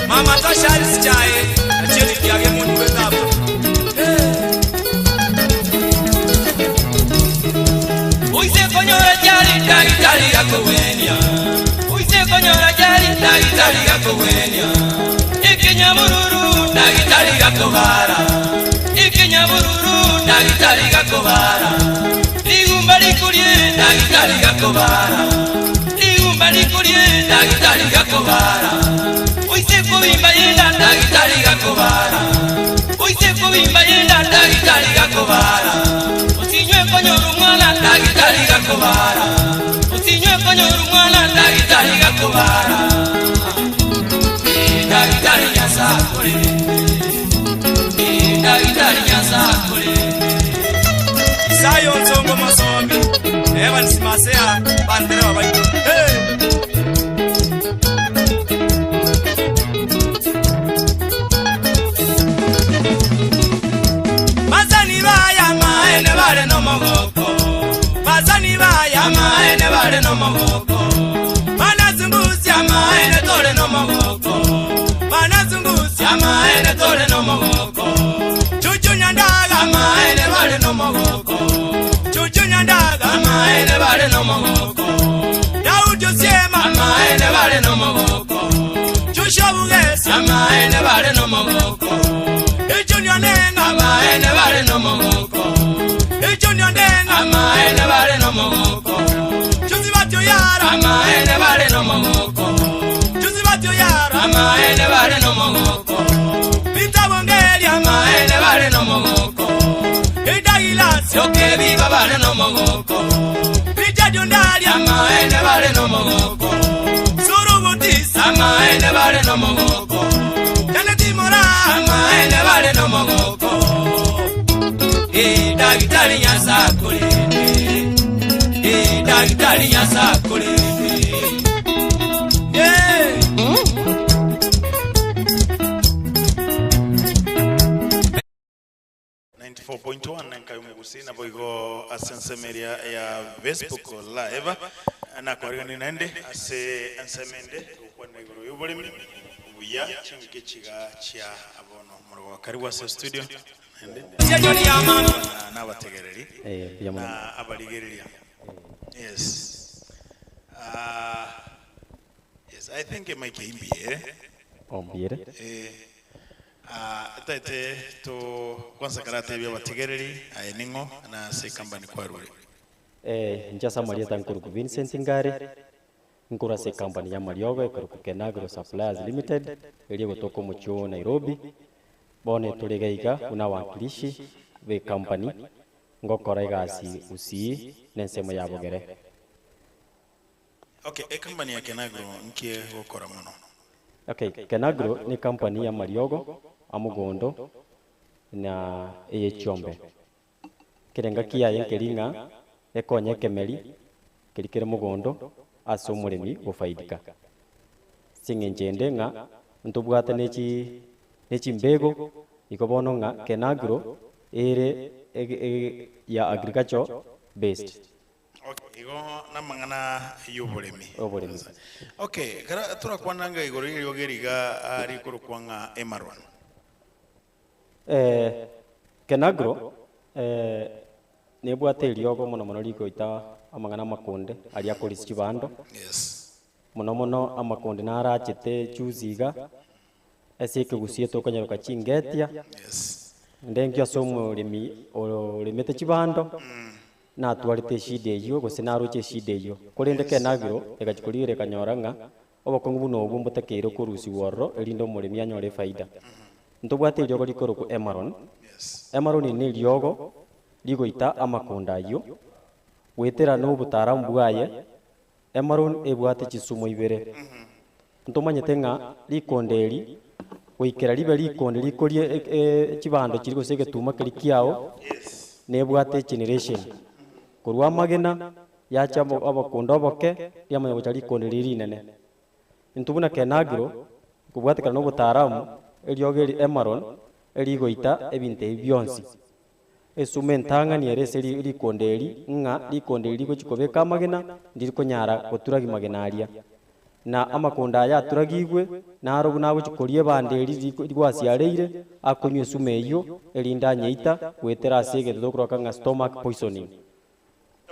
Mama Tasha Harris chae achiel kiage mundu wetabo. Oise konyora chari daktari gakowenia. Oise konyora chari daktari gakowenia. Ekenyabururu daktari gakobara. Ekenyabururu daktari gakobara. Rigumba rikurie daktari gakobara. Rigumba rikurie daktari gakobara. Oise kobimba yenda daktari gakobara. Oise kobimba yenda daktari gakobara. Osinywe konyora omwana daktari gakobara. Osinywe konyora omwana daktari gakobara. Eh, Daktari Nyasakore. Eh, Daktari Nyasakore. Isayo Nsongo Masombi. Evans Masea Bandera babaito. Hey! Bazani baya maene bare no mogoko. Bazani baya maene bare no mogoko. Banazungusya maene tore no mogoko. Banazungusya maene tore no mogoko. Chuchu nyandaga maene bare no mogoko. Chuchu nyandaga maene bare no mogoko. Daudi Osiema maene bare no mogoko. Joshua Bugesi maene bare no mogoko. Ejunior Nenga maene bare no mogoko. Ejunior Nenga maene bare no mogoko. Juzi batyo yara maene bare no mogoko. Juzi batyo yara maene bare no mogoko. Peter Bongelia maene bare no mogoko. Idagilasi okebi bare no mogoko. Richard Ondalia maene bare no mogoko. Surubutisa maene bare no mogoko. Janet Mora maene bare no mogoko. Eh, Daktari Nyasakore. Eh, Daktari Nyasakore. Yeah. 94.1 nenkayo mugusi nabo igo ase ensemeria ya Facebook live nakwarigani naende ase ensemo ende gokwana igoro y'oboremi obuya chingaki chiga chia abono morogo karibu ase studio naende Joni ya mama. na nabategereri Eh, mbuya mono. na abarigereria yes yes I think emaike imbiere Ombire. Eh, taete to kwanza karate bya bategereri aye ning'o na se company kwarure Eh, inche ase amarieta nkoruku Vincent Ngare, nkore ase ecompany ya amariogo ekoruku Kenagro Suppliers Limited, eria egotoka omochie o Nairobi, bono etore iga iga buna awakilishi ba ecompany, ngokora egasi gusii na ensemo ya bogere. Okay, ecompany ya Kenagro nkie gokora mono? Okay, Kenagro ne ecompany ya amariogo, amogondo, na eye chiombe. Kera engaki yaye nkeri ng'a ekonye ekemeri keri kere mogondo ase omoremi gofaidika. Ase eng'encho ende ng'a ntobwate ne chi ne chimbego, igo bono ng'a Kenagro ere ege ege ya agriculture based. Okay, igo namang'ana y'oboremi. Oboremi. Okay, kara torakwana ng'a igoro y'eriogo eriga ah, rikorokwa ng'a Emaron. Eh, Kenagro eh, nebwate eriogo mono mono rigoita amang'ana amakonde aria akorisia chibando. Mono mono amakonde narachete juzi iga, ase ekegusie tokonyaroka chingetia. Ndenkio ase omoremi oremete chibando, natwarete eshida eywo gose naroche eshida eywo. Korende Kenagro egachia korigereria ekanyora ng'a obokong'u buna obwo mbotakeire korusiwa ororo erinde omoremi anyore efaida. Ntobwate eriogo rikorokwa Emaron. Emaron eri neriogo rigoita amakonda ayio, goetera na obotaaramu bwaye, Emaron ebwate chisumo ibere. Ntomanyete ng'a rikonda eri goikera ribe rikonda rikoria chibando chiria gose egetuma keria kiao, nebwate egeneration. Korwa amagena, yacha obokonda oboke, riamanya gocha rikonda riria rinene. Intwe buna Kenagro, kobwatekana na obotaaramu, eriogo eri Emaron erigoita ebinto ebi bionsi. Esumo entang'ani ere ase rikonda eri, ng'a rikonda eri rigochia kobeka amagena, ndiri konyara goturagi magena aria. Na amakonda aya aturagigwe, naro buna agochia koria ebando eria rigwasiareire, akonywa esumu eyio, erinde anyeita goetera ase egento tokoroka ng'a stomach poisoning.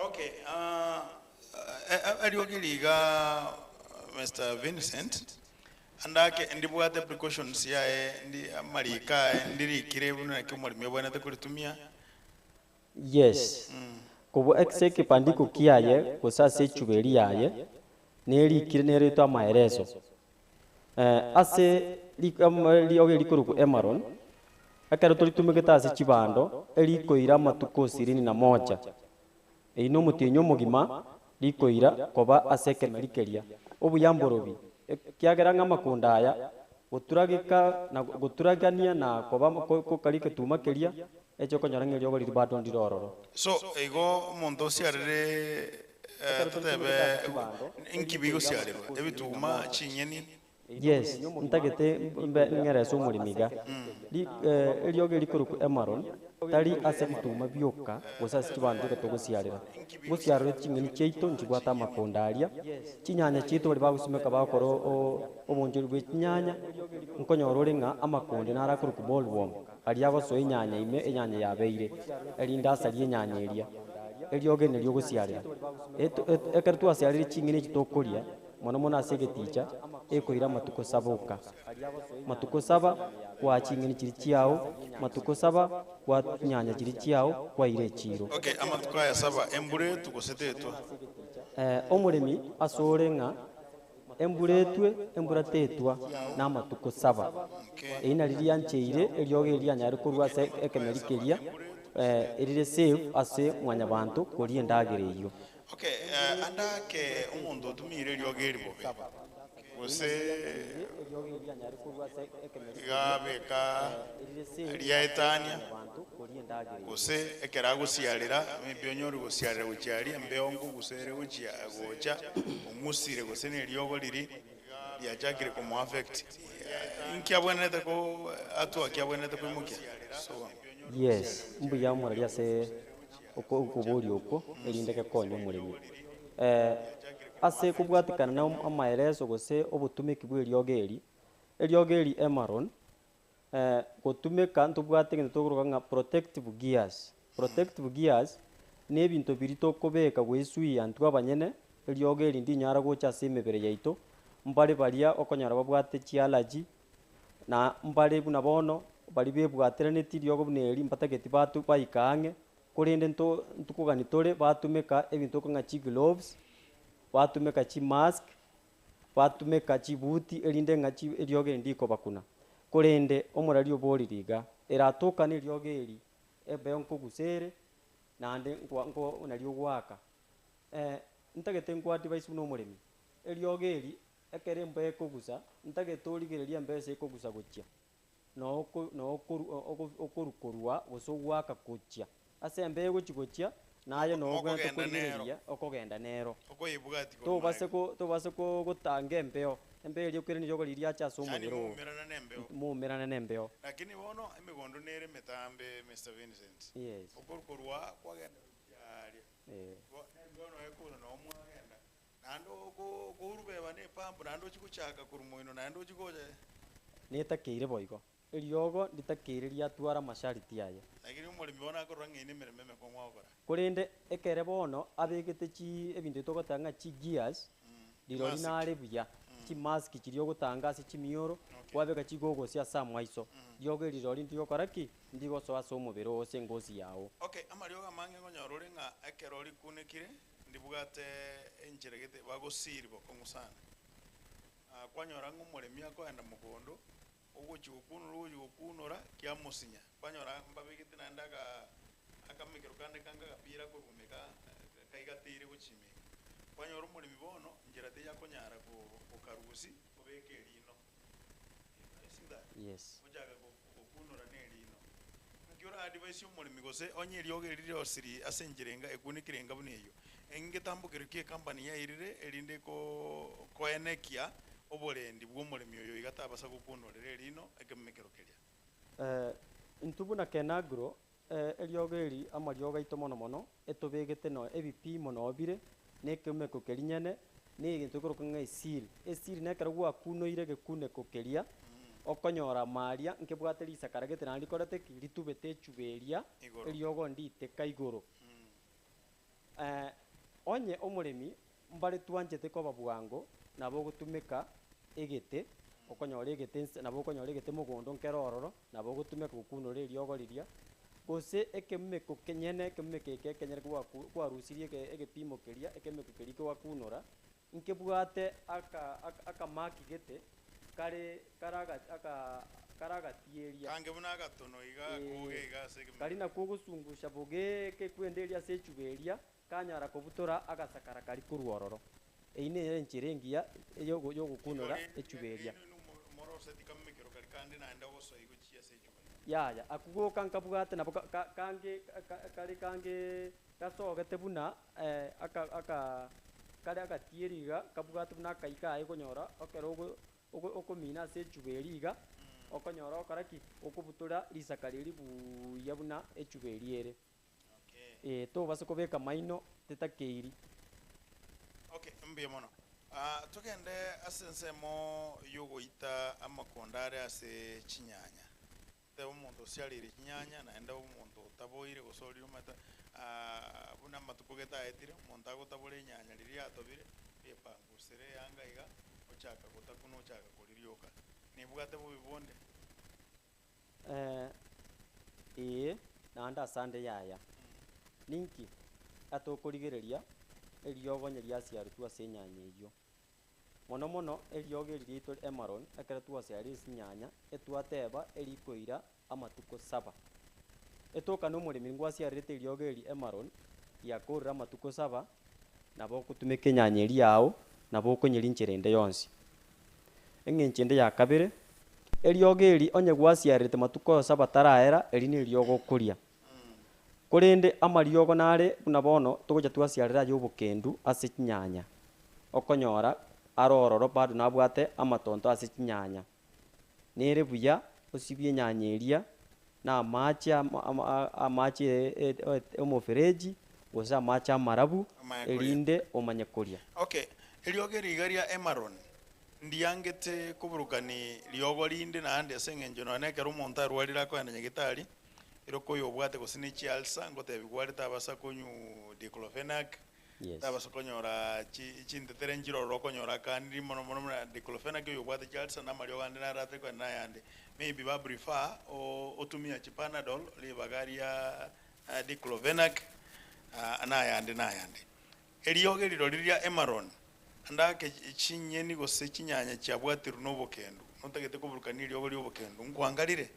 Okay, ah, eriogi riga Mister Vincent, andake ndibwate precautions yaye ndi amariko aye ndirikire buna naki omoremi obwenerete koritumia. Yes. Kobua ase ekebandiko kiaye gose ase echuba eria yaye, nerikire neretwe amaereso. Ase riogi rikorokwa Emaron, ekero toritumegete ase chibando, erikoira amatuko isirini na moja. Eyio nomotienyi omogima rikoira koba ase ekemeri keria. Obuya mborobi, ekiagera ng'a amakonda aya goturageka na goturagania na koba kokaria egetuma keria, eche okonyora ng'a eriogo riria bado ndire ororo. So igo omonto osiarere Ekero totebe toritumegete ase chibando, inki erikoira bigosiarerwa? amatuko isirini na Ebituma, moja. chinyeni? Yes, ntagete mbe ng'erese omoremi iga. Eriogi rikorokwa Emaron tari ase ebituma bioka gose ase chibanto chioka togosiarera. Ngosiarore ching'eni chiaito nchibwate amakonda aria, chinyanya chiaito baria bagosimeka bagokora obonchori bwe chinyanya, nkonyora ore ng'a amakonde naro akorokwa bollworm, aria agosoa enyanya ime enyanya yabeire, erinde asarie enyanya eria. Eriogi eri nario ogosiarera. Ekero twasiarire ching'eni echi tokoria, Mono mono ase egeticha, ekoira amatuko saba oka. Matuko saba kwaa ching'eni chiria chiao, matuko saba kwaa chinyanya chiria chiao, kwaira echiiro. Okay, amatuko aya saba, embura etwe gose tetwa? Omoremi asore ng'a embura etwe, embura tetwa, namatuko saba. Eri nari riancheire eriogi eri rianyare korwa ase ekemeri keria, erire safe ase mwanyabanto koria endagera eyio. Okay, ande ake omonto otumiire eriogi eri bobe, gose iga abeka riaetania, gose ekero agosiarera, maybe onyore gosiarera gochia aria, embeo nkogusa ere gochia gocha, ong'usire gose na eriogo riria riachakire komo affect. Inki abwenerete ko hatua ki abwenerete koimokia? So. Yes, mbuya omoreri ase okoboria okwo, erinde gekonye omoremi. Ase kobwatekana na amaereso gose obotumeki bw'eriogo eri, eriogo eri Emaron, gotumeka ntobwate egento tokoroka ng'a protective gears. Protective gears, na ebinto biria tokobeka goesuia intwe abanyene, eriogo eri ndinyara gocha ase emebere yaito, mbare baria okonyora babwate chiallergy, Na mbare buna bono, baria bebwateranetie riogo buna eri, mbatageti batu baika ang'e, korende nto ntokogani tore batumeka ebinto ng'a chigloves, batumeka chimask, batumeka chibuti erinde ng'a chi eriogo eri ndikobakuna. Korende omorari oborire iga, eratokane eriogo eri, ebe nkogusa ere, naende nkwa nko nario ogoaka. Ntagete nkoadvise buna omoremi, eriogo eri Ekero embeo ekogusa, ntagete origererie embeo ase ekogusa gochia, na okoru korwa gose ogoaka gochia. Ase embeo egochia gochia, naye noo obwenerete Mokogenda nero. korigereria okogenda nero. Okoyebwatia korwa Tobase magega. ko tobase ko gotanga embeo, embeo eria ekoirania riogo riria riacha ase Yaani omobere oo. moumerane nembeo. Moumerane nembeo. Lakini bono emegondo nere emetambe Mister Vincent. Yes. Okoru korwa kwagenda gochia aaria. Eh. Bo nembeo noyo ekouna noo mwagenda. Naende okourubeba nepampu, naende ochie gochaka korwa moino, naende ochie gocha. Netakeire boigo, eriogo nditakeire riatware amashariti aye. Lakini omoremi bono akorora ng'a eye nemeremo emekong'u agokora. Korende ekere bono abegete chi ebinto ebi togoteba ng'a chi gears, rirorio Chimask. nare buya, chimask chiria ogotanga ase chimioro, kwabeka chigogosi ase amaiso, riogo eri rirorio ndigokora ki? Ndigosoa ase omobere oo ase engosi yao. Okay, amariogo amange nkonyora ore ng'a ekero rikunekire, Ndibwate enchera gete bagosiiri bokong'u sana. Kwanyora ng'a omoremi akoenda mogondo, ogochia gokunora ogochia gokunora kiamosinya. Kwanyora mbabegete naende aka akamekero kande kanga agapira korwa ime kaigateire gochia ime iga. Kwanyora omoremi bono nchera teiyo akonyara gokarusia obeke erino. You see that? Yes. Ochaka gokunora na erino. Naki ora advise omoremi gose onye eriogo eri riosiri ase enchera enga ekunekire enga buna eyio, engetambokero ki ecompany yairire erinde ko koenekia oborendi bwa omoremi oyo iga tabasa gokunorera erino ekemumekero keria. Intwe buna Kenagro, eriogo eri amariogo aito mono mono etobegete no ebipimo noo bire, na ekemumeko keria nyene. Na egento gekorokwa ng'a esiri. Esiri nekero gwakunoire egekuneko keria, okonyora amaria nkebwate risakara gete naende rikorete ki? Ritubete echuba eria, Igoro. eriogo nditeka igoro. Onye omoremi mbare twanchete koba bwango, nabo ogotumeka egete, okonyora egete nse nabo okonyora egete mogondo nkere ororo, nabo ogotumeka gokunora eriogo riria, gose ekemumeko kenyene ekemumeko eke ekenyene gwaku kwarusirie eke egepimo keria, ekemumeko keria kewakunora, nkebwate aka aka akamaki gete, kare kare aga aka kare agatieria. Kange buna agatono iga akoge Ee, iga ase ekemumeko. kari nakwo ogosungusha bogeeke kwende eria ase echuba eria, kanyara kobutora agasakara karia korwa ororo. Eyio nere enchera engiya eyogo Igo yogokunora rende echuba eria. inwe moroseti kamumekero karia kande naende ogosoigwa gochia ase echuba ime. Yaya, akwo goka nkabwate nabo ka ka kange ka kare kange gasogete buna aka aka kare agatieri iga kabwate buna akaika aye konyora ekero ogo ogo okomina ase echuba eria iga, okonyora ogokora ki? Okobutora risakara eria buuya buna echuba eria ere. Okay. Ee, tobasa kobeka maino tetakeiri. Okay, mbuya mono. Ah, togende ase ensemo yogoita amakonda are ase chinyanya. Teba omonto osiareire chinyanya, naende omonto otaboire gose orire omanyete ah, buna amatuko gete aetire, omonto agotabora enyanya riria yatobire, riepangusere eyanga iga, ochaka gotakuna ochaka koririoka. Nebwate bobe bonde? Eh, ee, naende asande yaya. Ninki atokorigereria eriogo onye riasiarutwe ase enyanya eyio? Mono mono eriogo eri riaito Emaron ekero twasiarire ase enyanya, etwateba erikoira amatuko saba. Etoka na omoremi ngwasiarerete eriogo eri Emaron riakorire amatuko saba, nabo ogotumeka enyanya eria yao, nabo okonyeria inchera ende yonsi. Eng'encho ende ya kabere, eriogo eri onye gwasiarerete matuko saba taraera, eri neriogo okoria. Korende amariogo nare buna bono togocha twasiarera aye obokendu ase chinyanya, okonyora are ororo bado nabwate amatonto ase chinyanya. Nere buya osibie enyanya eria na amache ama ama amache omofereji gose amache amarabu Omanye koria. erinde omanye koria. Okay, eriogo eri iga ria Emaron ndiangete koburukani riogo rinde naende ase eng'encho nonya ekero omonto arwarire akoenda nyagetari, ere okoyobwate gose ne chialsa ngotebiwa are tabasa konywa diclofenac, Yes. tabasa konyora chi chintetere nchire ororo okonyora akaniri mono mono buna diclofenac oyobwate chialsa na amariogo ande naro atari kogenda na ayande. Maybe ba prefer o otumia chipanadol ribaga ria diclofenac na ayande na ayande. Eriogi rirori ria Emaron, ndake chinyeni gose chinyanya chiabwatirwe nobokendu, notagete koburukania eriogo ri'obokendu, nkwangarire?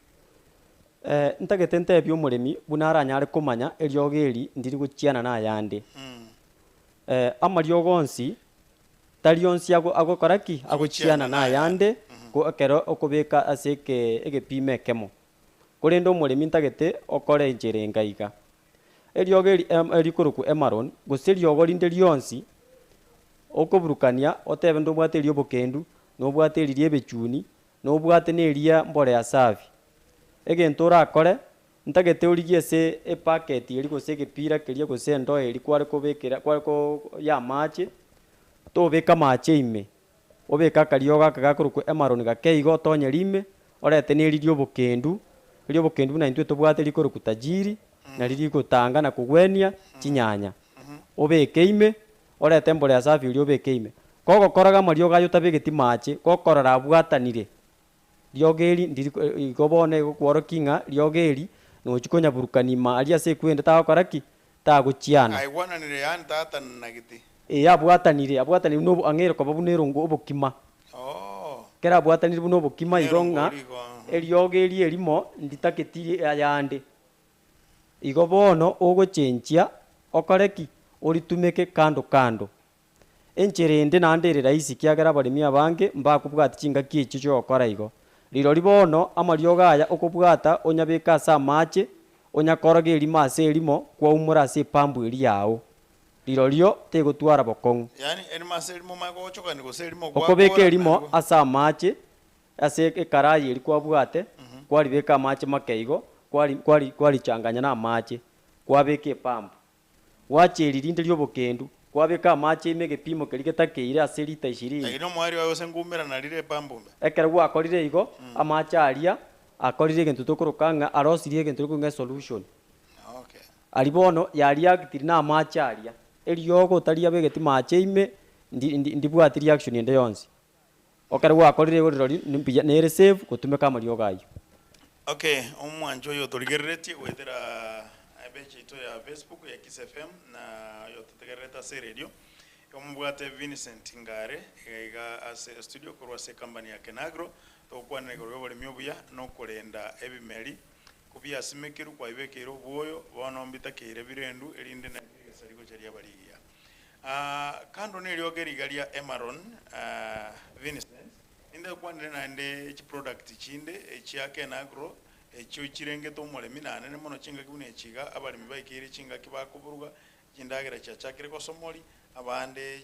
Ntagete ntebie omoremi buna aranyare komanya eriogo eri ndiri gochiana nayande. Amariogo onsi tari onsi ago agokora ki? Agochiana nayande ko ekero okobeka ase eke egepimo ekemo. Korende omoremi ntagete okore enchera enga iga. Eriogo eri em erikorokwa Emaron, gose eriogo rinde rionsi, okoburukania otebe ndobwate eria obokendu, nobwate eri ri'ebechuni, nobwate na eria mborea safi. Egento orakore, ntagete origie ase epaketi eria gose egepira keria gose endoo eria kware kobekera kware ko ya amache, tobeka amache ime, Obeke akariogo aka gakorokwa emaroni gake igo otonye rime, orete neri ri'obokendu, eri'obokendu buna intwe tobwate rikorokwa tajiri, nario rigotanga na kogwenia chinyanya. Obeke ime, orete embolea safi eria obeke ime. Kogokoraga amariogo ayio otabegeti mache, gokorora abwatanire, riogo eri ndiri igo bono egokworokia ng'a riogo eri nochia konyaburukania ime aria ase ekwende tagokora ki? Tagochiana. Aigwananire yaani taatananageti. Ee, abwatanire, abwatanire buna obo ang'eire koba buna erongo obokima. Oo. Ekero abwatanire buna obokima Buna igo ng'a erongori igo, mhm. eriogo eri erimo nditaketi ayande. Igo bono ogochenchia okore ki? Oritumeke kando kando. Enchera ende naende ere rahisi kiagera abaremi abange mbakobwati chingaki echio chiogokora igo. Rirorio bono amariogo aya okobwata onyabeke ase amache, onyakoroge erimo ase erimo kwaumora ase epambu eria yao. Rirorio tegotwara bokong'u. Yaani erimo ase erimo omanye gogochokani gose erimo Okobeka gwakora erimo naende ase amache, ase ekarai eria kwabwate, kwaribeka amache make igo, kwari kwari kwarichanganya na amache, kwabeka epampu. Gwacha eri rinde riobokendu. Kwabeka amache ime egepimo keria getakeire ase lita ishirini. Lakini omoerio oye gose nkumerana rire epampa ime. Ekero gwakorire igo, amache aria akorire egento tokoroka ng'a arosirie egento tokoroka ng'a esolution. Okay. Aria bono yareactire na amache aria. Eriogo otariabegeti mache ime, ndi ndi ndibwati reaction ende yonsi. Ekero gwakorire igo rirorio mbuya nere safe gotumeka amariogo ayio. Okay, omwancho oyo otorigereretie goetera epeji yaito ya Facebook ya Kiss FM na oyo ototegererete ase eredio, omobwate Vincent Ngare iga iga ase estudio korwa ase ecompany ya Kenagro, togokwanera igoro y'oboremi obuya na okorenda ebimeri kobiasimekirwe kwabibekeire obwoyo, bono mbitakeire birendu erinde nario rigesa rigocha riaba rigiya. Kando neriogo riga ria Emaron Vincent, nindakwanere naende chiproduct chinde echia Kenagro echio chirengete omoremi naende mono chingaki buna echi iga abaremi baikeire chingaki bakoburuga chindagera chiachakire gosomori abande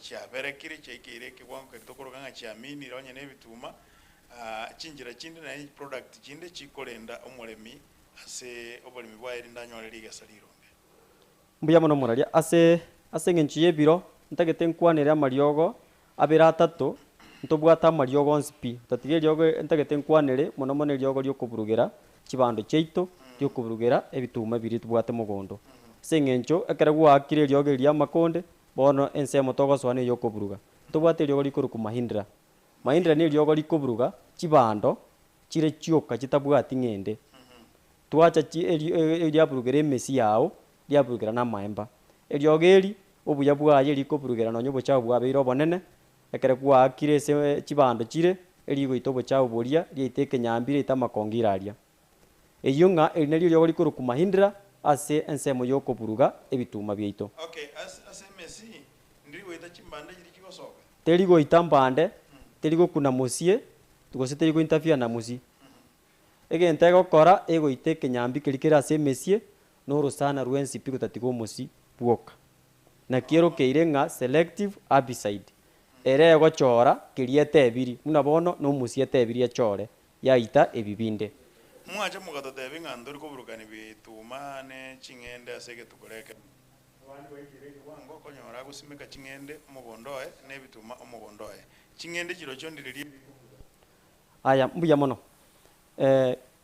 chiaberekire chiaikeire ekewango keria tokoroka ng'a chiaminire onye na ebituma chinchera chinde naende chiproduct chinde chikorenda omoremi ase oboremi bwaye erinde anyore rigesa rironge. Mbuya mono moraria ase ase engencho y'ebiro, ntagete nkwanere amariogo abere atato, ntobwate amariogo onsi pi, tatiga eriogo ntagete nkwanere mono mono eriogo riokoburugera chibando chiaito, riokoburugera ebituma biria tobwate mogondo. Ase eng'encho ekero gwaakire eriogo eria amakonde, bono ensemo togosoa na eyokoburuga. Ntobwate eriogo rikorokwa mahindra. Mahindra na eriogo rikoburuga chibando chire chioka chitabwati ng'ende. Twacha chi eri riaburugera emesi yao, riaburugera na amaemba. Eriogo eri, obuya bwaye rikoburugera nonya obochafu bwabeire obonene, ekero gwaakire ase chibando chire, erigoita obochafu boria, riaita ekenyambi, riaita amakongiro aria. Eyio ng'a eri nario eriogo rikorokwa Mahindra ase ensemo y'okoburuga ebituma biaito. Okay, ase ase emesi, ndiri goita chimbande chiria chigosoka? Teri goita mbande, teri gokuna mosie, gose teri gointerfere na mosie. Egento egokora egoita ekenyambi keria kere ase emesie, na orosana rwensi pi gotatiga omosi bwoka. Naki erokeire ng'a selective herbicide, ere egochora keria etebiri, buna bono nomosie etebiri echore, yaita ebi binde. Mwacha mogatotebia ng'a ntori koburukania bituma ne ching'ende ase egetukora ekemo. Abande baikire ekewango okonyora agosimeka ching'ende omogondo oye, na ebituma omogondo oye. Ching'ende chirochio ndiriria rikoburuka. Aya, mbuya mono.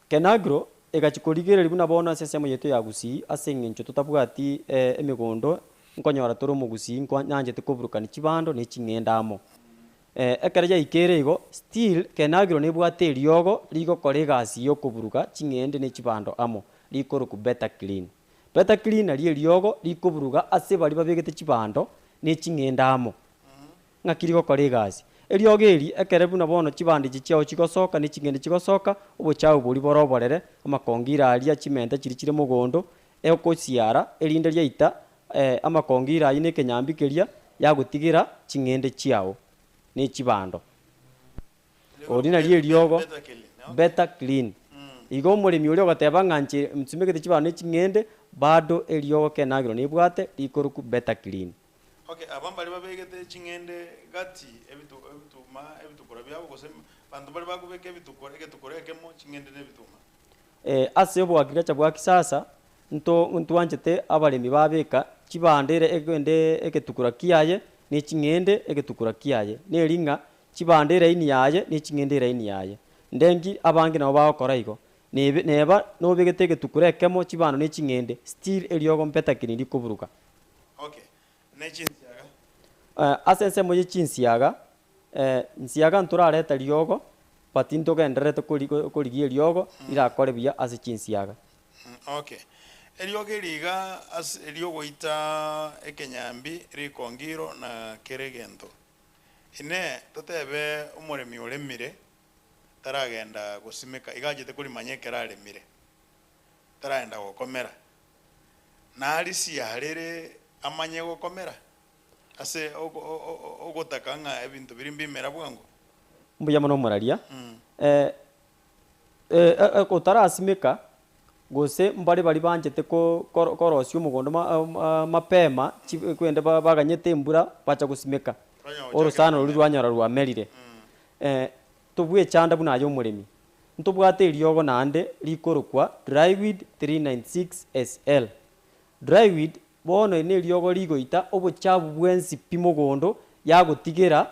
Kenagro egachia korigereria buna bono ase ensemo yaito ya Gusii ase eng'encho totabwati emegondo nkonyora tore omogusii nkwa nyanchete koburukania chibando ne ching'ende amo. Ekero yaikeire igo, still Kenagro nebwate eriogo rigokora egasi ya okoburuga ching'ende ne chibando amo, rikorokwa Better Clean. Better Clean nario eriogo rikoburuga ase baria babegete chibando ne ching'ende amo. Ng'aki rigokora egasi. Eriogo eri, ekere buna bono chibando echi chiao chigosoka ne ching'ende chigosoka, obochafu boria bore oborere, amakongiro aria, chimenta chiria chire mogondo, egosiara, erinde riaita amakongiro ayio na ekenyambi keria, yagotigera ching'ende chiao ne chibando. Ori nario eriogo, better clean. Igo omoremi oria ogoteba ng'a inche nsimegete chibando ne ching'ende, bado eriogo kenagero nebwate rikorokwa better clean. Okay, aba mbaria babegete ching'ende gati ebitu ebituma ebitukora biabo gose banto baria bakobeka ebitukora egetukora ekemo ching'ende na ebituma. Eh, ase oboagriculture bwa kisasa nto ntwanchete abaremi babeka chibando ere egende egetukura kiaye ne ching'ende egetukura kiaye. Neri ng'a chibando eraini yaye ne ching'ende eraini yaye. Ndenki abange nabo bagokora igo. Nebe neba nobegete egetukura ekemo chibando ne ching'ende still eriogo mbetakini rikoburuka. Okay, ne chinsiaga. Ase ensemo ye chinsiaga, nsiaga ntorareta riogo, but ntogendererete korigia eriogo rirakore buya ase chinsiaga. Okay, eriogo eri iga ase riogoita ekenyambi rikongiro na kera egento. Inee, totebe omoremi oremire taragenda gosimeka, iga achete korimanya ekero aremire, taragenda gokomera. Narisiarere amanye gokomera ase ogotaka ng'a ebinto biria mbimera bwango. Mbuya mono omoraria. Otarasimeka gose mbare baria banchete korosia omogondo mapema kwende baganyete embura bacha gosimeka, orosana roria rwanyora rwamerire. Tobwechanda buna aye omoremi. Ntobwate eriogo naende rikorokwa Dryweed 396 SL. Dryweed. Bono eri neriogo rigoita obochafu bwensi pi mogondo yagotigera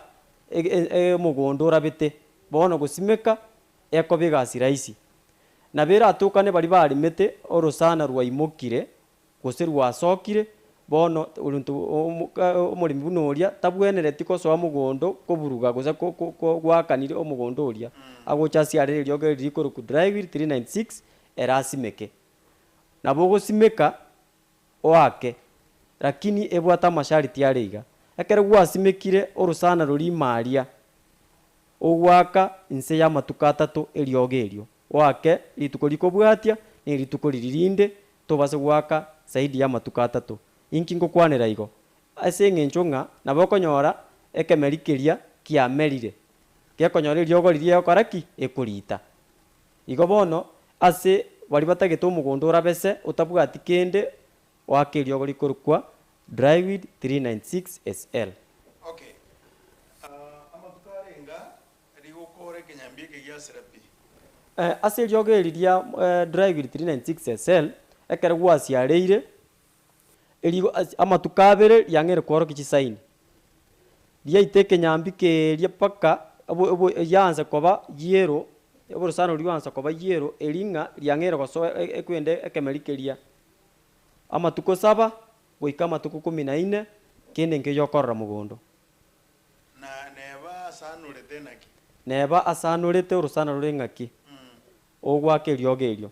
omogondo orabete. Bono gosimeka ekoba egasi rahisi. Nabo eratokane baria baremete orosana rwaimokire gose rwasokire, bono oronto omoremi buna oria tabwenereti kosoa mogondo koburuga gose ko- ko- ko gwakanire omogondo oria, agocha asiarere eriogo eri rikorokwa Drywill 396 ere asimeke. Nabo ogosimeka oake, lakini ebwate amasharti are iga, ekero gwasimekire orosana roria ime aria, ogoaka inse y'amatuko atato eriogo erio, oake rituko rikobwatia, na erituko riria rinde tobase goaka zaidi y'amatuko atato. Inki ngokwanera igo? Ase eng'encho ng'a nabo okonyora ekemeri keria kiamerire, gekonyora eriogo riria egokora ki? Ekorita. Igo bono, ase baria batagete omogondo orabese otabwati kende, oake eriogo rikorokwa Dryweed 396 SL. Okay. Amatuko arenga rigokora ekenyambi eke giasira pi. Ase eriogo eri ria Dryweed 396 SL, ekero gwasiareire, erigo ase amatuko abere riang'eire kworokia chisaini. Riaita ekenyambi keria mpaka obo obo riansa koba yellow, oborosana oria rwansa koba yellow, eri ng'a riang'eire gosoa ekwende ekemeri keria. Amatuko saba goika amatuko kumi na ine, kende nkeiyo okorora mogondo. Na neba asanurete naki? Neba asanurete orosana rore ng'aki? Ogoaka eriogo erio.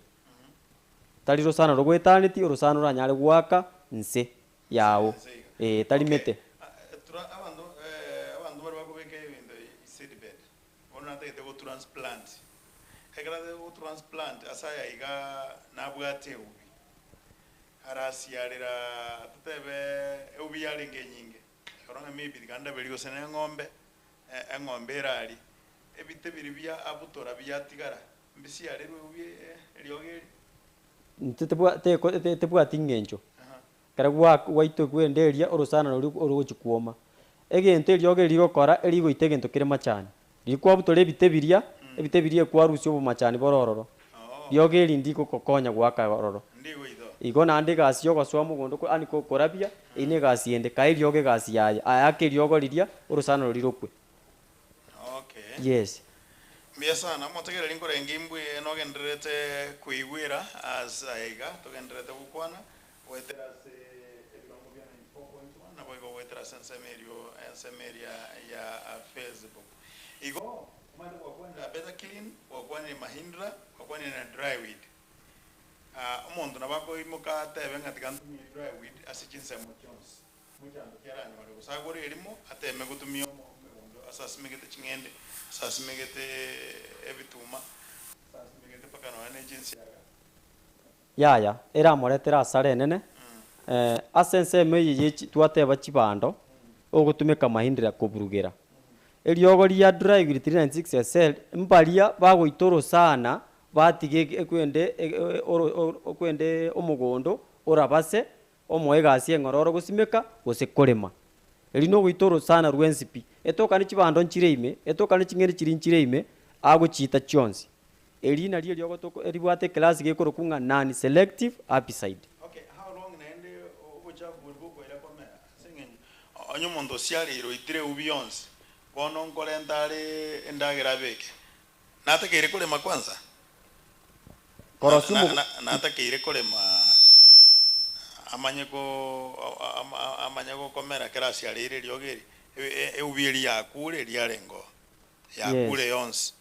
Tari rosana rogoetaneti, orosana oranyare goaka nse yao. Ee, tari mete. Abanto abanto baria bakobeka ebinto seedbed, bono natagete go transplant, ekero natagete go transplant ase aya iga nabwate eubi, arasiarera totebe eubi yarenge enyinge, ekero ng'a maybe tiga ndaberie gose na eng'ombe, eng'ombe erarie, ebite biria bia abutora biatigara, mbisiarerwe eubi eriogo eri. Intwe tebwa teko tebwati ng'encho. Ekero gwa gwaitwa kwenda eria orosana roria orogochia kwoma. Egento eriogo eri rigokora erigoita egento kere machani. Riria kwabutora ebite biria, ebite biria ekwarusia obomachani bore ororo. Riogo eri ndigokokonya goaka ororo. Igo naende egasi ya ogosoa mogondo ko yaani korabia, eyio na egasi ende, kae eriogo egasi yaye, ayake eriogo riria, orosana roria rokwe. Yes. Mbuya sana, motegereri nkorenge imbwe nogendererete koigwera ase aya iga togendererete gokwana goetera ase ebirongo bia 94.1 naboigo goetera ase ensemo erio ensemo eria ya Facebook. Igo omanyete gwakwanire Better Clean, gwakwanire Mahindra, gwakwanire na Dryweed. Omonto nabo akoimoka atebe ng'a tiga ntumie Dryweed ase chinsemo chionsi. Mochando ki aranyore? Gose agore erimo ateeme gotumia omogondo ase asimegete ching'ende, ase asimegete ebituma, ase asimegete mpaka nonya ne chinsiaga. Yaya, eramoretere asara enene, ase ensemo eye ye chi twateba chibando, ogotumeka mahindra koburugera. Eriogo ria Drywill 396 SL, mbaria bagoita orosana batiga ekwende ekwende omogondo orabase Omoe egasi eng'ororo gosimeka gose korema. Erio nogoita orosana rwensi pi. Etokane chibando nchire ime, etokane ching'eni chiria nchire ime, agochiita chionsi. Eri nario eriogo ribwate ekelasi gekorokwa ng'a non selective herbicide. Okay, how long naende obochafu boria bokoira komera? Ase eng'encho onye omonto osiareire oitire eubi yonsi, bono nkorenta are endagera abeke, Natakeire korema kwanza? Korosia omogo. Natakeire korema amanye ko amanye gokomera ekero asiareire eriogo eri, eubi eria yakure riarenge oo, yakure Yes. yonsi.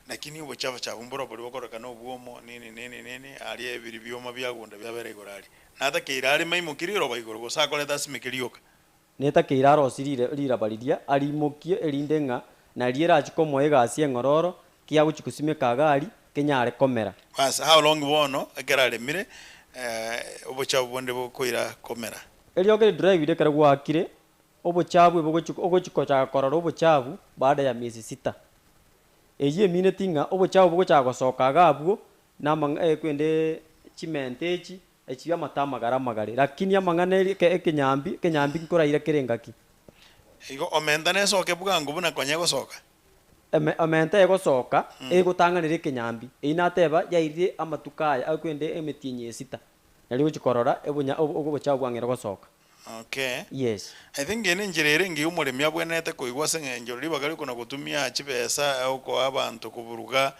Lakini obochafu chafu mboro boria bokorekana obwomo nini nini nini aria ebiri bioma biagunda biabera igoro aria. Natakeire areme aimokie riroba igoro gose akorete asimeke rioka. Netakeire arosie riraba riria arimokie, erinde ng'a nario erachie komoa egasi eng'ororo, ki agochia gosimeka iga aria, kenyare komera. Bas, how long bono ekero aremire obochafu bonde bokoira komera? Eriogo eri dry ekero gwaakire, obochafu ebogochi ogochi kochaka korora obochafu baada ya miezi sita. Eyio emineti ng'a obochafu bogochaka gosoka iga abwo, na amang'a ekwende chimente echi, Echi amato amagare amagare, lakini amang'ana eri ekenyambi, ekenyambi nkoraira kera engaki. Igo omenta nesoke bwango buna konya egosoka. Eme omenta egosoka, egotang'anera ekenyambi. Eyio nateba yairire amatuko aya akwende emetienyi esita. Nari ogochia korora obonya obochafu bwang'eire gosoka. Okay. Yes. I think eye nenchera ere engiya omoremi abwenerete koigwa ase eng'encho ribaga riokona gotumia chibesa okoa abanto koburuga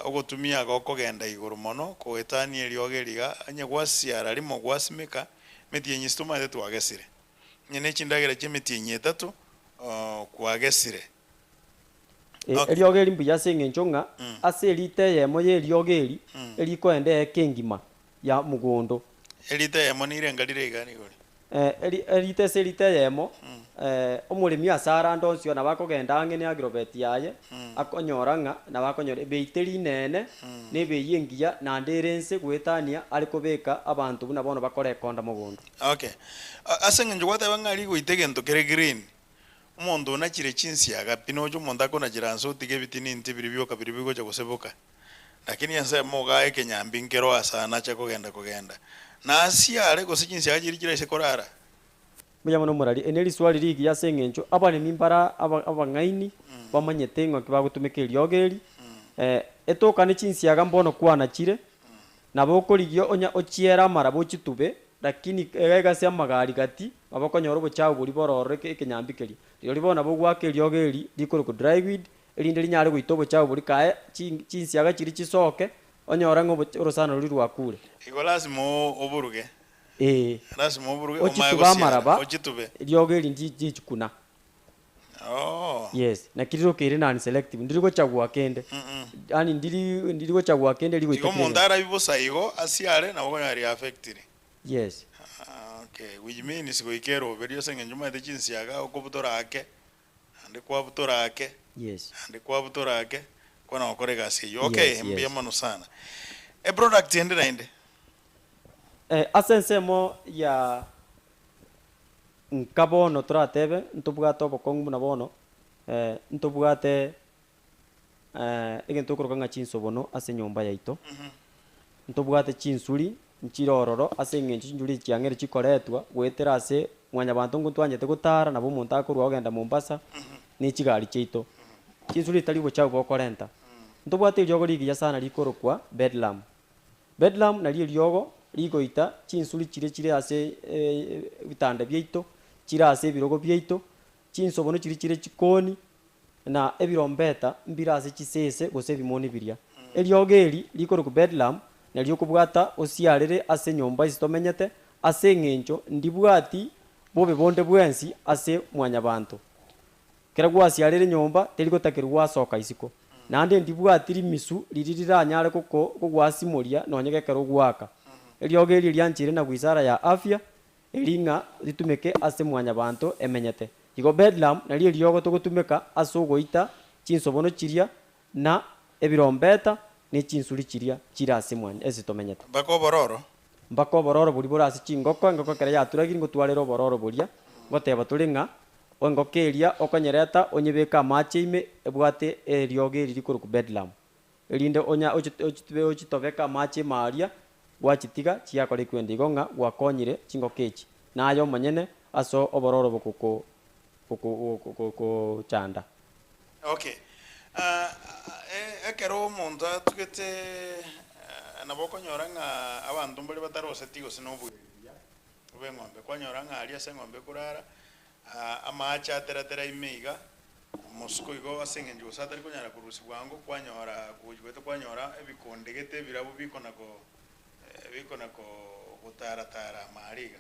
ogotumia gokogenda igoro mono koetania eriogo eri iga onye gwasiara rimo gwasimeka emetienyi ase tomaete twagesire onye ne chindagera chia emetienyi etato kwagesire. Eriogo eri mbuya ase eng'encho ng'a ase erita eyemo y'eriogo eri erikoenda eeka engima ya mogondo. Erita eyemo nirenga rire iga rigori. Erita ase erita eyemo, omoremi ase arande onsi nabo akogenda ang'e ne agrovet yaye, akonyora ng'a nabo akonyora ebei teri inene, na ebei engiya naende ere ense goetania are kobeka abanto buna bono bakorekonda mogondo. Okay. Ase eng'encho gwateba ng'a rigoita egento kere green, Omonto onachire chinsiaga pi noche omonto akonachera nse otige ebitini biria bioka biria bigocha goseboka. Lakini ensemo igaa ekenyambi nkero ase anache kogenda kogenda. Nasiare gose chinsiaga chiria chiraise korara. Mbuya mono omorari. Eri neriswali rigiya ase eng'encho abaremi mbara abang'aini bamanyete ng'aki bagotumeka eriogo eri. Etokane chinsiaga mbono kwanachire, Nabo okorigia onya ochiere amaraba ochitube, lakini egaiga ase amagari gati, nabo okonyora obochafu boria bororore ekenyambi keria. Rirorio bono nabo ogoaka eriogo eri rikorokwa dry weed, erinde rinyare goita obochafu boria kae chinsiaga chiria chisoke, onyore ng'a orosana roria rwakure. Igo lasima oburuge. Ee. Lasima oburuge omae Ochitube gosiara, amaraba, ochitube. eriogo eri ndichikuna. Oh. Yes, naki riroka eri non selective, ndiri gochagua kende. Yaani ndiri ndiri gochagua kende Igo rigoita kera omonto egento. arabi bosa igo asiare nabo okonyora ri affectiri. Yes. Ah, okay, which means goika eroberio ase eng'encho omanyete chinsiaga okobutora ake, naende kwabutora ake, Yes. naende kwabutora ake, kwana gokora egasi eyio. Okay, Yes, mbuya yes. mono sana. Eproduct ende naende? Ase ensemo ya Nka bono toratebe, ntobwate obokong'u buna bono, ntobwate egento tokoroka ng'a chinsobono ase enyomba yaito, ntobwate chinsuri nchire ororo ase eng'encho chinchuri echi chiang'eire chikoretwa goetera ase mwanyabanto nko ntwanyete gotara nabo omonto akorwa ogenda Mombasa ne chigari chiaito. Chinsuri tari obochafu bokorenta. Ntobwate eriogo rigiya sana rikorokwa bedlam. Bedlam nario eriogo rigoita chinsuri chiria chire ase ebitanda biaito, chire ase ebirogo biaito, chinsobono chiria chire chikoni, na ebirombeta mbire ase chisese gose ebimoni biria. Eriogo eri rikorokwa Bedlam nario okobwata osiarere ase enyomba ase tomenyete, ase eng'encho ndibwati bobe bonde bwensi ase mwanyabanto. Ekero gwasiarire enyomba, teri gotakerwa gwasoka isiko. Naende ndibwati rimisu riria riranyare kogwasimoria nonya gekero ogoaka. Eriogo erio riancheire na wizara ya afya, eri ng'a ritumeke ase mwanyabanto emenyete. Igo Bedlam nario eriogo togotumeka ase ogoita chinsobono chiria na ebirombeta ne chinsuri chiria chire ase mwanya ase tomenyete. Mpaka obororo. Mpaka obororo boria bore ase chingoko, engoko ekero yaturagire ngotwarere obororo boria, ngoteba tore ng'a engoko eria okonyereta onyebeke amache ime ebwate eriogo eri rikorokwa bedlam, erinde onya ochitube ochitobeke amache ime aria, gwachitiga chiakora ekwende igo ng'a gwakonyire chingoko echi, naye omonyene ase obororo bokoko gokochanda. Okay. Ekero omonto atugete nabo okonyora ng'a abanto mbare bataroseti gose na oboiri buya bwa eng'ombe, kwanyora ng'a aria ase eng'ombe ekorara, amache ateratera ime iga, omosiko igo ase eng'encho gose atari konyara korusia bwango, kwanyora gochi goeta kwanyora ebikonde gete ebirabu bikona ko bikona ko gotaratara ime aria iga.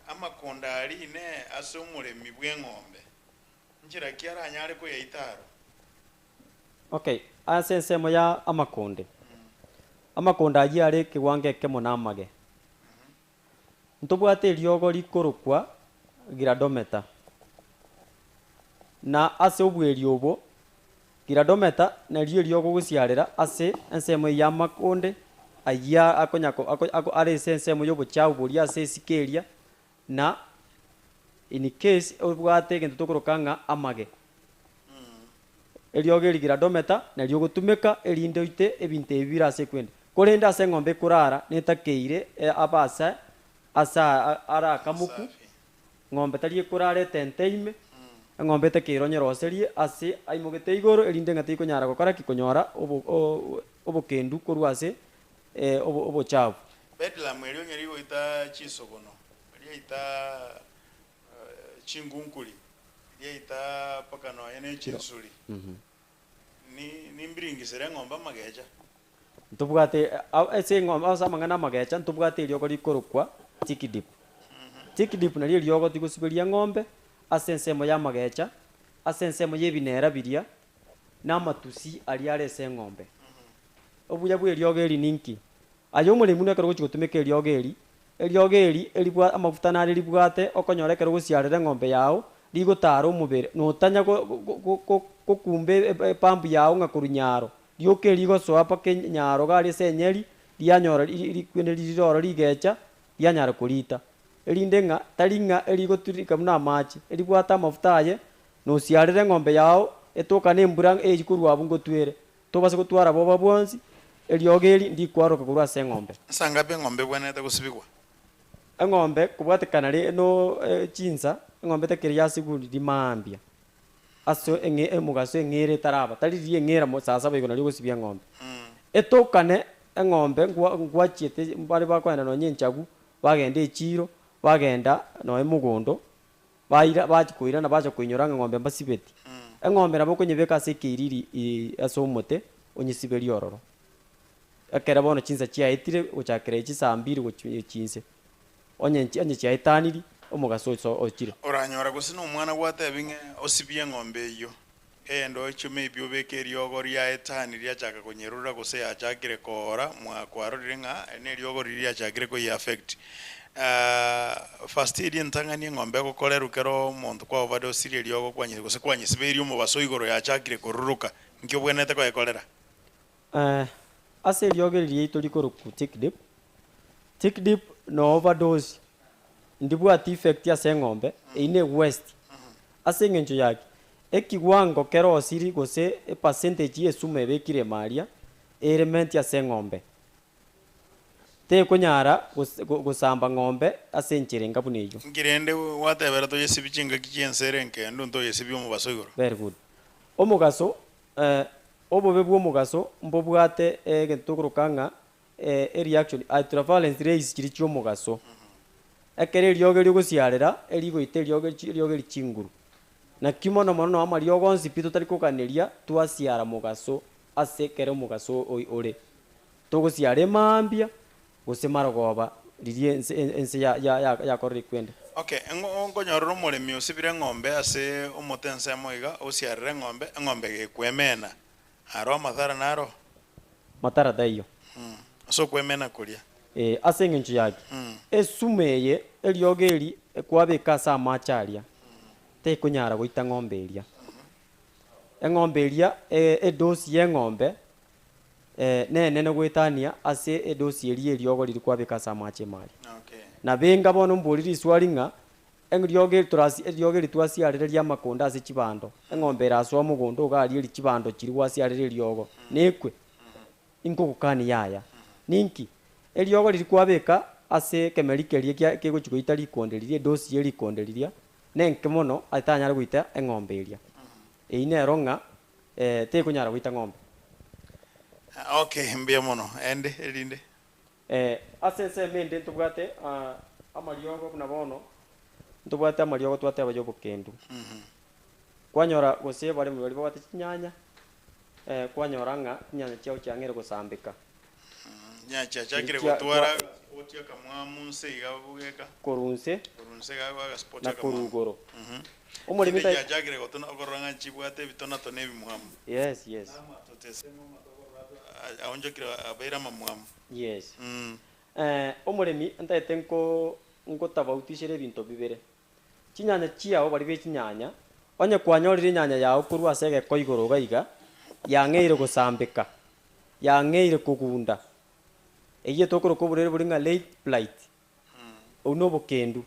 Amakonda aria inee ase omoremi bw'eng'ombe, nchera ki aranyare koyaita aro? Okay, ase ensemo ya amakonde, amakonde ayio are ekewango ekemo na amage. Ntobwate eriogo rikorokwa giradometa, na ase obweri obwo, giradometa nario eriogo gosiarera ase ensemo eyio y'amakonde ayio akonya ko are ase ensemo y'obochafu boria ase esike eria, na in case obwate egento tokoroka ng'a amage. Eriogo eri giradometa nario ogotumeka erinde oite ebinto ebi bire ase ekwende. Korende ase eng'ombe ekorara netakeire abe ase ase are akamoku, ng'ombe tari ekorara etente ime, eng'ombe etakeire onyeroserie ase aimogete igoro erinde ng'a tekonyara gokora ki? Konyora obokendu korwa ase obochafu. Bedlam eria onye rigoita chisogono, riaita chingunkuri, riaita mpaka nonya ne chinsuri, ni nimbiringisere eng'ombe amagecha. Ntobwate ase eng'ombe ase amang'ana amagecha ntobwate eriogo rikorokwa tick dip. Tick dip nario eriogo tigosiberia eng'ombe ase ensemo ya amagecha, ase ensemo ya ebinera biria, na amatusi aria are ase eng'ombe. Obuya bwa eriogo eri ninki? Aye omoremi buna ekero ogochia gotumeka eriogo eri, eriogo eri eribwa amafuta nare ribwate okonyora ekero ogosiarera eng'ombe yao, rigotara omobere, notanya go go go gokumba epampu yao ng'a korwa nyaro, rioka erigosoa mpaka nyaro iga aria ase enyeri, rianyora ri rikwende rire ororo rigecha, rianyara korita. Erinde ng'a tari ng'a erigotirika buna amache, eribwate amafuta aye, nosiarere eng'ombe yao, etokane embura eywo korwa abwo ngotwere. Tobase gotwara boba bwonsi, eriogi eri ndikwaroka korwa ase eng'ombe. Nsa ngapi eng'ombe ebwenerete gosibigwa? Eng'ombe kobwatekana re no chinsa, eng'ombe tekeri yasigwa rimaambia ase eng'e emogaso eng'era etaraba, tari riria eng'era mo saa saba igo nario ogosibia eng'ombe. Etokane eng'ombe nkwa nkwachiete mbare bakoenda nonye enchagu, bagenda echiro, bagenda nonye mogondo, Baira, bachia koirana bacha koinyora ng'a eng'ombe mbasibeti. Eng'ombe nabo okonyebeka ase ekeiriri ase omote, onyesiberie ororo. Ekero bono chinsa chiaetire gochakera echi saa mbiri gochia chinse, onye nchi onye chiaetaniri, omogaso oso ochire. Oranyora gose nomwana gwatebi ng'a osibie eng'ombe eyio, eyende oeche maybe obeke eriogo riaetani riachaka konyerura gose yachakire koora mwa kwarorire ng'a eri neriogo riria riachakire koyi affect. First eria entang'ani eng'ombe egokorerwa kero omonto kwa overdosirie eriogo kwanye gose kwanyesibeirie omobaso igoro yachakire koruruka, nki obwenerete koyekorera? Ase eriogo eri riaito rikorokwa tick dip, tick dip na overdose ndibwati effect ase eng'ombe, eyio ne waste. Ase eng'encho ya ki? Ekiwango kerosiri gose epercentage y'esumu ebekire ime aria, erementi ase eng'ombe. Tekonyara gosamba ng'ombe ase enchera enga buna eyio. Inki rende gwatebera toyesibie chingaki chi'ense ere enkendu, ntoyesibie omobaso igoro? Very good. Omogaso, obobe bw'omogaso mbobwate egento tokoroka ng'a ereaction, ultraviolence rays chiria chi'omogaso. Ekero eriogo rigosiarera, erigoita eriogo eriogo eri chinguru. Naki mono mono noo amariogo onsi pi totari koganeria twasiara mogaso ase ekero omogaso ore. Togosiara emambia gose marogoba riria ense ense ya ya yakorire ekwende. Okay, nkonyorera omoremi osibire eng'ombe ase omote ensemo iga, osiarere eng'ombe, eng'ombe gekwemena. Aro amathara naro? Matara taiyo. Ase okwemena koria. Ee, ase engencho yaki? Esumu eye, eriogo eri ekwabeka ase amache aria, tekonyara goita ng'ombe eria. Eng'ombe eria, edosi y'eng'ombe nenene goetania ase edosi eria y'eriogo riria kwabeka ase amache ime aria. Nabo enga bono mbori riswari ng'a Eriogo eri torasi eriogo eri twasiarire ri'amakonde ase chibando, eng'ombe erasoa mogondo iga aria eri chibando chiria gwasiarire eriogo, nekwe? Inkogokania yaya. Ninki? Eriogo riria kwabeka ase ekemeri keria kia kegochia goita rikonde riria, edosi ye rikonde riria, nenke mono etanyare goita eng'ombe eria. Eyio nero ng'a tekonyara goita ng'ombe. Okay, mbuya mono. Ende, erinde. Ase ensemo ende ntobwate amariogo buna bono, ntobwate amariogo twateba y'obokendu. Kwanyora gose abaremi baria babwate chinyanya, kwanyora ng'a chinyanya chiao chiang'eire gosambeka. Chinyanya chiachakire gotwara agaspoti akamwamu nse iga bogeka. Korwa nse Korwa nse iga agaspoti na korwa akamwamu. igoro. Omoremi Chinde tai. chiachakire gotuna okorora ng'a chibwate ebitonato na ebimwamu. Yes, yes. Namatoto ase amato okorora aonchokire abeire amamwamu. Yes. Omoremi ntaete nko ngotabautishera ebinto bibere. Chinyanya chiao baria be chinyanya, onye kwanyorire enyanya yao korwa ase egeko igoro iga iga, yang'eire gosambeka, yang'eire kogunda, eyio etokoroka oborwaire boria ng'a late blight, obwo nobokendu.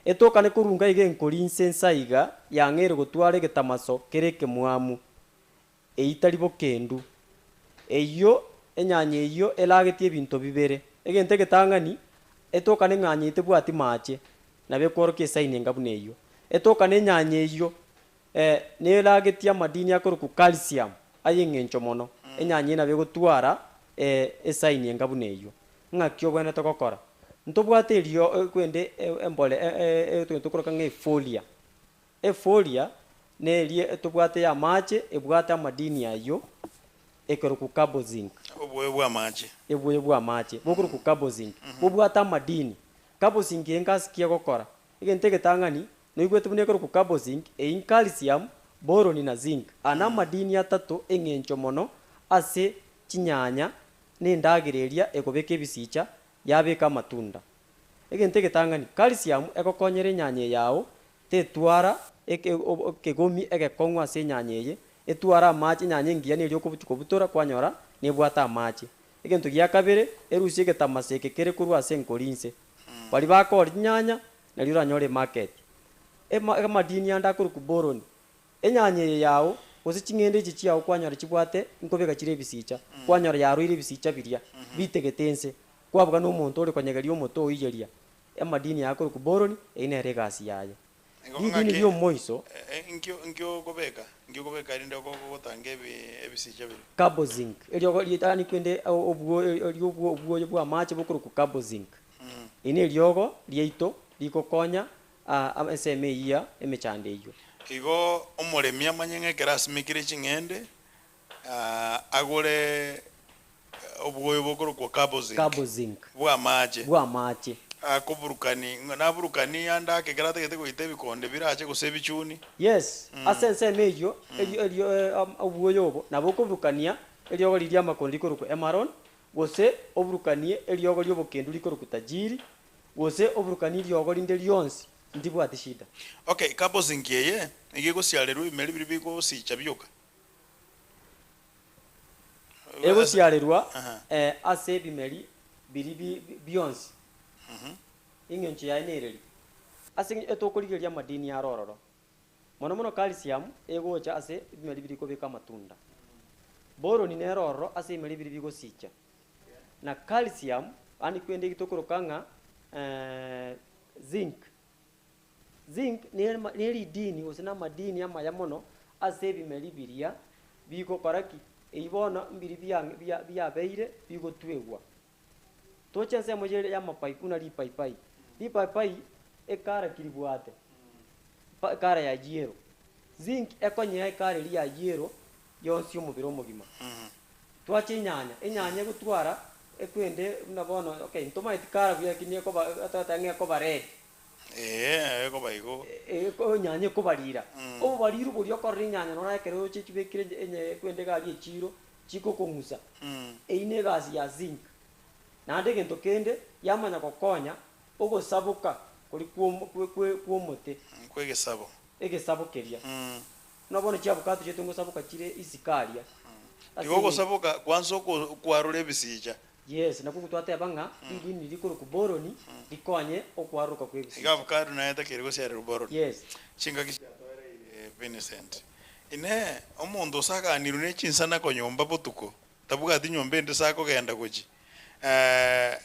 Etokane korunga iga enkori inse insa iga, yang'eire gotwara egetamaso kere ekemwamu, Eyio tari bokendu. Eyio, enyanya eyio eragetie ebinto bibere. Egento egetang'ani, etokane eng'anya eyio tebwati mache, nabo ekworokia esaini enga buna eyio. Etokane enyanya eyio neragetie amadini akorokwa calcium, aye eng'encho mono. Enyanya eyio nabo egotwara esaini enga buna eyio. Ng'aki obwenerete gokora? Ntobwate erio kwende embore egento tokoroka ng'a efolia. Efolia neria tobwate ya amache ebwate amadini ayio ekerokwa carbozinc. Oboyo bwa amache. Oboyo bwa amache bokorokwa carbozinc bobwate amadini. Carbozinc eye ngasi ki egokora? Egento egetang'ani noigwete buna ekorokwa carbozinc eyio calcium, boron na zinc. Aya namadini atato eng'encho mono ase chinyanya na endagera eria ekobeka ebisicha yabeka amatunda. Egento egetang'ani, calcium egokonyera enyanya eye yao tetwara eke ekegomi egekong'u ase enyanya eye, etware amache, enyanya engiya neria okobuchi kobutora kwanyora nebwate amache. Egento gia kabere, erusie egetamase eke kere korwa ase enkori inse. Baria bakooria chinyanya, nario oranyore emarket. Ema amadini ande akorokwa boron, Enyanya eye yao, gose ching'ende echi chiao kwanyora chibwate nkobeka chire ebisicha, kwanyora yaroire ebisicha biria bitegete ense, kwabuga nomonto ore konyegeria omote oiyeria amadini aya akorokwa boroni, eyio nere egasi yaye. Igo Ridini ng'aki ri'omoiso. Nkio nkio okobeka nkio okobeka erinde gotanga ebi ebisicha biria. Carbozinc, eriogo ritang'ani kwende obwo obwo obwoyo bwa amache bokorokwa carbozinc. Eri neriogo riaito rigokonya Aa ensemo eyio ya emechando eyio. Igo omoremi amanye ng'a ekero asimekire ching'ende, agore obwoyo bokorokwa carbozinc, Carbozinc. bw'amache. Bw'amache. Akoburukani, ng'a naburukani ande ake ekero atagete goita ebikonde birache gose ebichuni. Yes, ase ensemo eyio, erio erio obwoyo obo nabo okoburukania eriogo riria ri'amakonde rikorokwa Emaron, gose oburukanie eriogo ri'obokendu rikorokwa Tajiri, Gose oburukanie riogo rinde rionsi, ntibwati shida. Okay, carbozinc eye nigo egosiarerwa ebimeri biria bigosicha bioka. Egosiarerwa ase ebimeri biria bionsi. Eng'encho yaye nereri, ase etokorigereria amadini aro ororo, mono mono calcium egocha ase ebimeri biria bikobeka amatunda. Boron nere ororo ase ebimeri biria bigosicha. Na calcium, yaani kwende eki tokoroka ng'a zinc. Zinc ne ridini gose na amadini amaya mono ase ebimeri biria bigokora ki? Eyio bono mbiri bia biabeire bigotwegwa. Toche ensemo ya amapaipai buna ripaipai, ripaipai ekara ki ribwate? Ekara ya yellow. Zinc ekonyea ekara eria ya yellow yonsi omobere omogima. Twache enyanya, enyanya egotwara ekwende buna bono okay ntomaeti kara buya lakini ekoba togoteba ng'a ekoba red. Eeh ekoba igo. Eko enyanya ekobarira. Obobariri boria okorora enyanya noro ekero oche chibekire enye ekwende iga aria echiro, chigokong'usa. Eyio na egasi ya zinc. Naende egento kende, yamanya gokonya ogosaboka koria kwo kwe kwe kwa omote. Kwa egesabo. Egesabo keria. Buna bono chiabukato chiaito ngosaboka chire isiko aria. Ase Igo ogosaboka kwansa okwarora ebisicha. Yes, nakwo twateba ng'a ridini rikorokwa boroni rikonye okwaroroka Iga kw'ebisicha. avocado naye etakeire gosiarerwa boroni. Yes. Chingaki chiatoereire Vincent. Inee, omonto osaganirwe ne chinsanako nyomba botuko, tabwati nyomba ende ase akogenda gochia?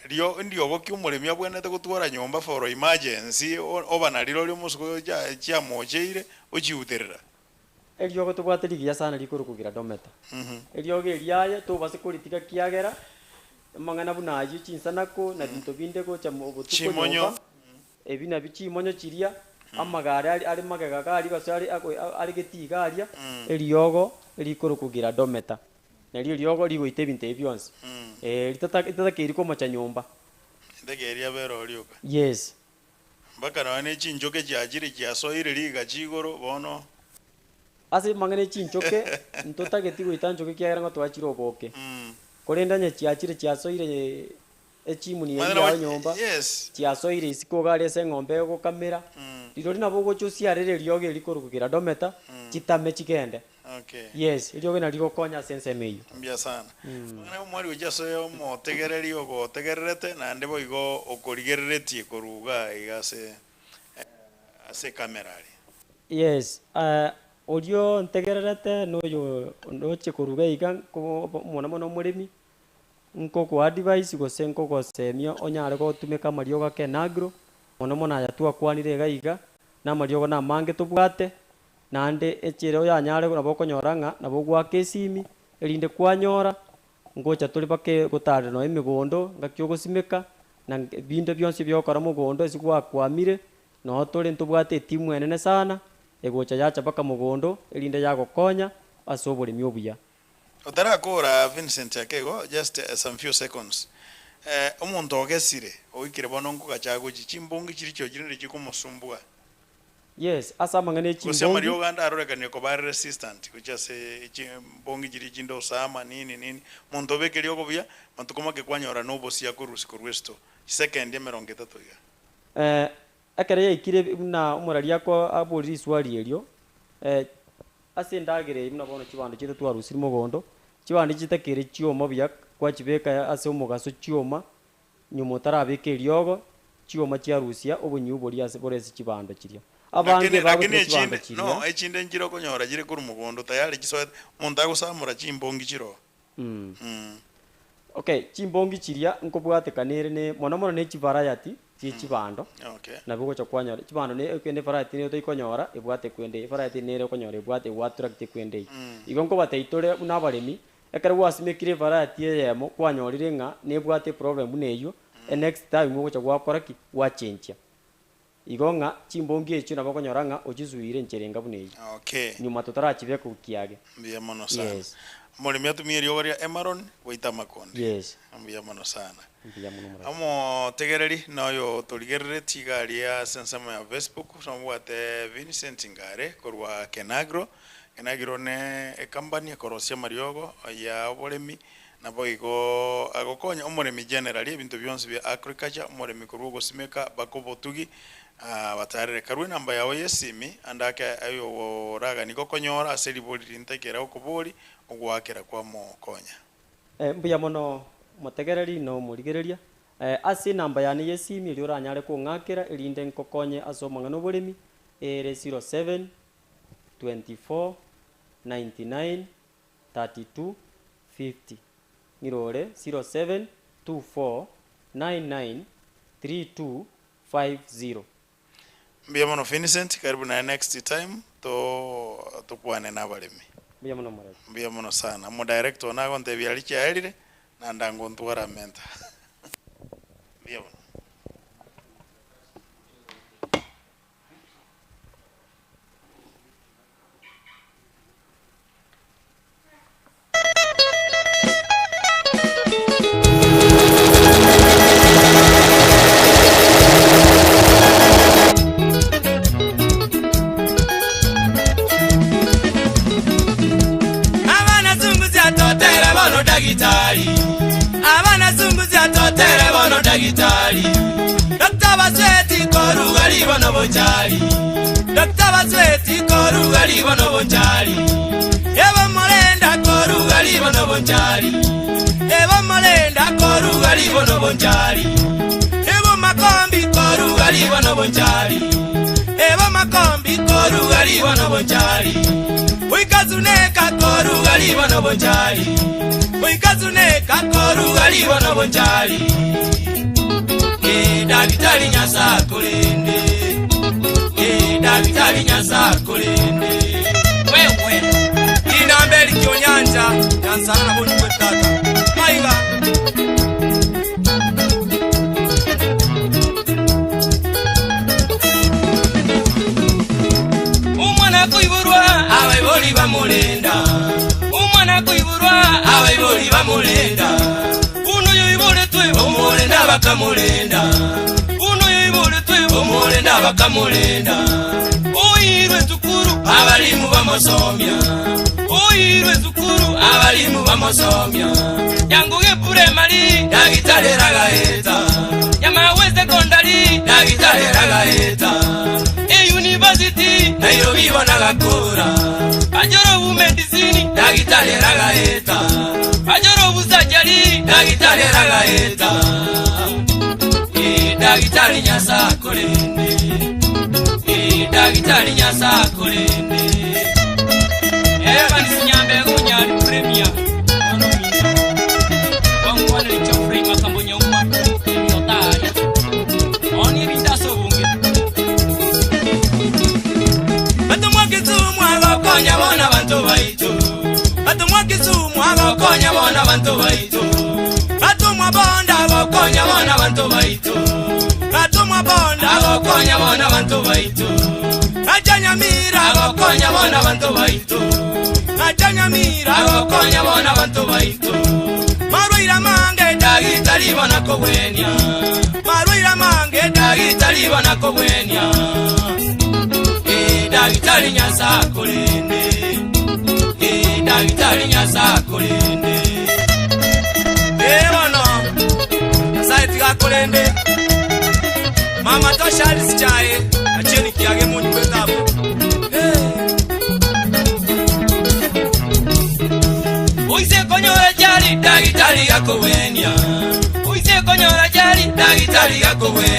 Rio ndiogo ki omoremi abwenerete gotwara nyomba for emergency oba narirorio omosiko chiamocheire ochiuterera? Eriogo tobwate rigiya sana rikorokwa gradometer. Eriogo eri aye tobase koritiga kiagera amang'ana buna ayio chinsanako na binto binde gocha botuko Chimonyo. nyomba, ebi nabio chimonyo chiria, amagare are are magega iga aria gose are are getii iga aria, eriogo rikorokwa gradometer. Nario eriogo rigoita ebinto ebi bionsi. Eh, ritata ritatakeiri komocha nyomba. Endege eria abere orioka. Yes. Mpaka nonya ne chinchoke chiachire chiasoire rigachi igoro bono. Ase amang'ana e chinchoke, ntotageti goita nchoke ekiagera ng'a twachire oboke. Korende onye chiachire chiasoire echimuni eria yao nyomba, Yes. chiasoire isiko iga aria ase eng'ombe egokamera, rirorio nabo ogocha osiarere eriogo eri korwa kiradometa, chitame chigende. Okay. Yes, eriogo nario rigokonya ase ensemo eyio. Mbuya sana. Amang'ana y'omwari gochia ase omotegereri ogotegererete naende boigo okorigereretie korwa iga iga ase ase ecamera aria. Yes, oria ontegererete na oyo ndoche korwa iga iga nko mono mono omoremi, Nkokoa advice gose nkogosemia onyare gotumeka amariogo ake Nagro, mono mono aya twakwanire iga iga, na amariogo namange tobwate, naende echera oyanyare nabo okonyora ng'a nabo ogoaka esimi, erinde kwanyora, Ngocha tore bake gotarera nonya emegondo, ngaki ogosimeka, na ebinto bionsi ebiogokora mogondo ase gwakwamire, noo tore ntobwate etimu enene sana, egocha yacha mpaka mogondo, erinde yagokonya ase oboremi obuya. Otarakora Vincent ake igo just some few seconds omonto ogesire oikire bono nkogacha agochia chimbongi chiria chiochire nde chikomosumbua. Yes, ase amang'ana e Gose chimbongi. amariogo ande arorekanie koba are resistant gochia ase chimbongi chiria chinde osama nini nini, omonto obeke eriogo buya, matuko make kwanyora na obosie akorusia korwa esito, chisekendi 30 iga. Ekero yaikire buna omorari ako aborire riswali erio, ase endagera eye buna bono chibando chiaito twarusirie mogondo, chibando chitakere chioma buya kwachibeka ase omogaso chioma, Nyuma otarabeka eriogo, chioma chiarusia obonyuu boria ase bore ase chibando chiria. Abange Lakini lakini bagotiga chibando echinde chiria. no echinde nchire okonyora chire korwa mogondo tayari chisoete, omonto agosamora chimbongi chiroo. Mm. Okay, chimbongi chiria nkobwatekana ere ne mono mono ne chivariety chie chibando, Okay. nabo ogocha kwanyora chibando ne ekende evariety nere toikonyora ebwate ekwende eye, evariety nere okonyora ebwate egoattract ekwende eye. Igo nkobatebia tore buna abaremi, Ekero gwasimekire evarayati eyemo kwanyorire ng'a nebwate eproblem buna eyio, enext time ogocha gwakora ki? Gwachenchia. Igo ng'a chimbongi echio nabo okonyora ng'a ochisuire enchera enga buna eyio. Okay. Nyuma totarachibeka gokiage. Mbuya mono sana. Yes. Omoremi atumie eriogo ria Emaron goita amakonde. Yes. Mbuya mono sana. Mbuya mono moremi. Omotegereri na oyo otorigereretie iga aria ase ensemo ya Facebook, nomobwate Vincent Ngare korwa Kenagro, Enagiro ne ecompany ekorosia amariogo ya oboremi, naboigo agokonya omoremi generally ebinto bionsi bia agriculture, omoremi korwa ogosimeka baka obotugi, batarere. Karue enamba yao yesimi ande ake ayoragani gokonyora ase ribori rintakere okobori ogoakera kwamokonya. Mbuya mono omotegereri na omorigereria, ase enamba yane yesimi eria oranyare kong'akera erinde nkokonye ase omong'ina oboremi, ere 07 24 99 32 50 Ng'irore 07 24 99 32 50. Mbuya mono Vincent, karibu naye next time to tokwane na abaremi. Mbuya mono moremi. Mbuya mono sana. Omo director one agontebia aria chiaerire naende angontwara amenta. Mbuya mono. Abana zunguzia totere bono dagitari Abana zunguzia totere bono dagitari Doctor Basweti koruga ribono bonchari Doctor Basweti koruga ribono bonchari Ebo morenda koruga ribono bonchari Ebo morenda koruga ribono bonchari Ebo makombi koruga ribono bonchari Ebo makombi koruga ribono bonchari Goika koruga ribono bonchari Goika Suneka koruga ribono bonchari Eh, Daktari Nyasakolende Eh, Daktari Nyasakolende Wewe Inambeli Kyonyanja Nyansana na boni kwetata Maiga Omwana koiborwa abaibori bamorenda Omwana koiborwa abaibori bamorenda Uno yoiboretwe omorenda bakamorenda Uno yoiboretwe omorenda bakamorenda Oirwe esukuru abalimu bamosomia Oirwe esukuru abalimu bamosomia Nyanguge primary dagitari ragaeta Nyamawe secondary dagitari ragaeta Eyunivasiti Nairobi bonagakora Bajoro bumedisini dagitari ragaeta Bajoro busajari dagitari ragaeta Eh, dagitari nyasakolende Eh, dagitari nyasakolende Evans Nyambego Nyari Premier Ono Minto Wangwana Geoffrey Makambo Nyauma Yotari Oni Rindaso Bunge Batumwa Kisumu agokonya bona bantu baitu Batumwa Kisumu agokonya bona. abanto baito. Atumwa bonda gokonya bona abanto baito. Atumwa bonda gokonya bona abanto baito. Acha Nyamira gokonya bona abanto baito. Acha Nyamira gokonya bona abanto baito. Marwaire amange dagitari bona kobwenia. Marwaire amange dagitari bona kobwenia. Eh, dagitari Nyasaye akorende. Eh, dagitari Nyasaye akorende. Eh, bono Nyasaye tiga akorende. Mama tosha Alice chaye achieni kiage munyu kwetabo. Oise konyora jari dagitari gakobwenia. Oise konyora jari dagitari gakobwenia.